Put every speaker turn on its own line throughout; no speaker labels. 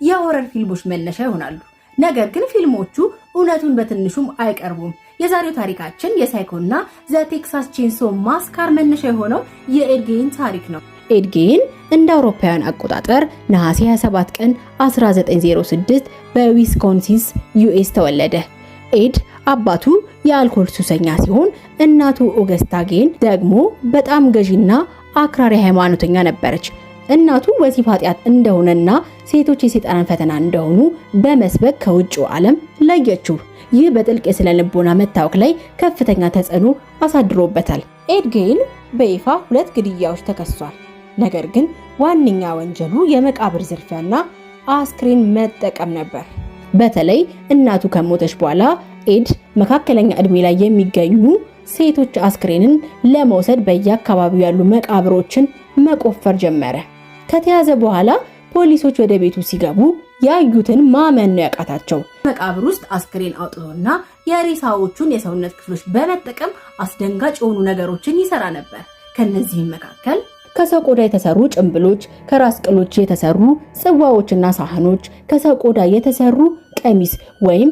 የ horror ፊልሞች መነሻ ይሆናሉ። ነገር ግን ፊልሞቹ እውነቱን በትንሹም አይቀርቡም። የዛሬው ታሪካችን የ Psycho ና The Texas Chainsaw Massacre መነሻ የሆነው የኤድ ጌይን ታሪክ ነው። ኤድ ጌይን እንደ አውሮፓውያን አቆጣጠር ነሐሴ 27 ቀን 1906 በዊስኮንሲንስ US ተወለደ። ኤድ አባቱ የአልኮል ሱሰኛ ሲሆን እናቱ ኦገስታ ጌን ደግሞ በጣም ገዢና አክራሪ ሃይማኖተኛ ነበረች። እናቱ ወሲብ ኃጢአት እንደሆነና ሴቶች የሰይጣን ፈተና እንደሆኑ በመስበክ ከውጭው ዓለም ለየችው። ይህ በጥልቅ የስነ ልቦና መታወክ ላይ ከፍተኛ ተጽዕኖ አሳድሮበታል። ኤድ ጌይን በይፋ ሁለት ግድያዎች ተከሷል። ነገር ግን ዋነኛ ወንጀሉ የመቃብር ዝርፊያና አስክሬን መጠቀም ነበር። በተለይ እናቱ ከሞተች በኋላ ኤድ መካከለኛ ዕድሜ ላይ የሚገኙ ሴቶች አስክሬንን ለመውሰድ በየአካባቢው ያሉ መቃብሮችን መቆፈር ጀመረ። ከተያዘ በኋላ ፖሊሶች ወደ ቤቱ ሲገቡ ያዩትን ማመን ነው ያቃታቸው። መቃብር ውስጥ አስክሬን አውጥቶና የሬሳዎቹን የሰውነት ክፍሎች በመጠቀም አስደንጋጭ የሆኑ ነገሮችን ይሰራ ነበር። ከነዚህም መካከል ከሰው ቆዳ የተሰሩ ጭንብሎች፣ ከራስ ቅሎች የተሰሩ ጽዋዎችና ሳህኖች፣ ከሰው ቆዳ የተሰሩ ቀሚስ ወይም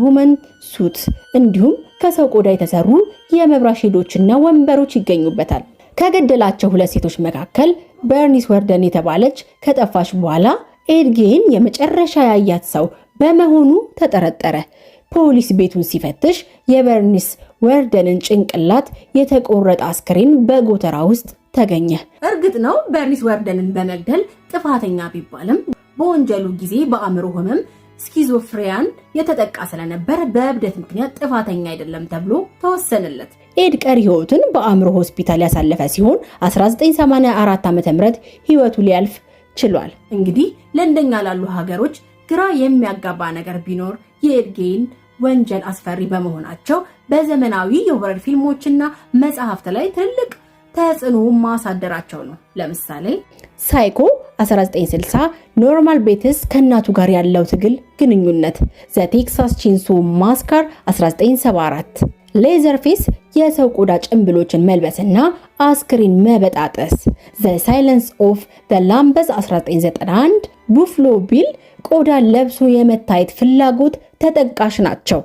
woman suit እንዲሁም ከሰው ቆዳ የተሰሩ የመብራት shade ኦችና ወንበሮች ይገኙበታል። ከገደላቸው ሁለት ሴቶች መካከል በርኒስ ወርደን የተባለች ከጠፋች በኋላ ኤድ ጌይን የመጨረሻ ያያት ሰው በመሆኑ ተጠረጠረ። ፖሊስ ቤቱን ሲፈትሽ የበርኒስ ወርደንን ጭንቅላት የተቆረጠ አስክሬን በጎተራ ውስጥ ተገኘ። እርግጥ ነው በርኒስ ወርደንን በመግደል ጥፋተኛ ቢባልም በወንጀሉ ጊዜ በአእምሮ ህመም schizophrenia ን የተጠቃ ስለነበር በእብደት ምክንያት ጥፋተኛ አይደለም ተብሎ ተወሰነለት። ኤድ ቀሪ ህይወቱን በአእምሮ ሆስፒታል ያሳለፈ ሲሆን 1984 ዓ.ም ህይወቱ ሊያልፍ ችሏል። እንግዲህ ለእንደኛ ላሉ ሀገሮች ግራ የሚያጋባ ነገር ቢኖር የኤድ ጌይን ወንጀል አስፈሪ በመሆናቸው በዘመናዊ የ horror ፊልሞችና መጽሐፍት ላይ ትልቅ ተጽዕኖ ማሳደራቸው ነው። ለምሳሌ ሳይኮ 1960፣ ኖርማን ቤትስ ከእናቱ ጋር ያለው ትግል ግንኙነት፣ The Texas Chainsaw Massacre 1974፣ Leatherface የሰው ቆዳ ጭንብሎችን መልበስና አስክሬን መበጣጠስ፣ The Silence of the Lambs 1991፣ Buffalo Bill ቆዳ ለብሶ የመታየት ፍላጎት ተጠቃሽ ናቸው።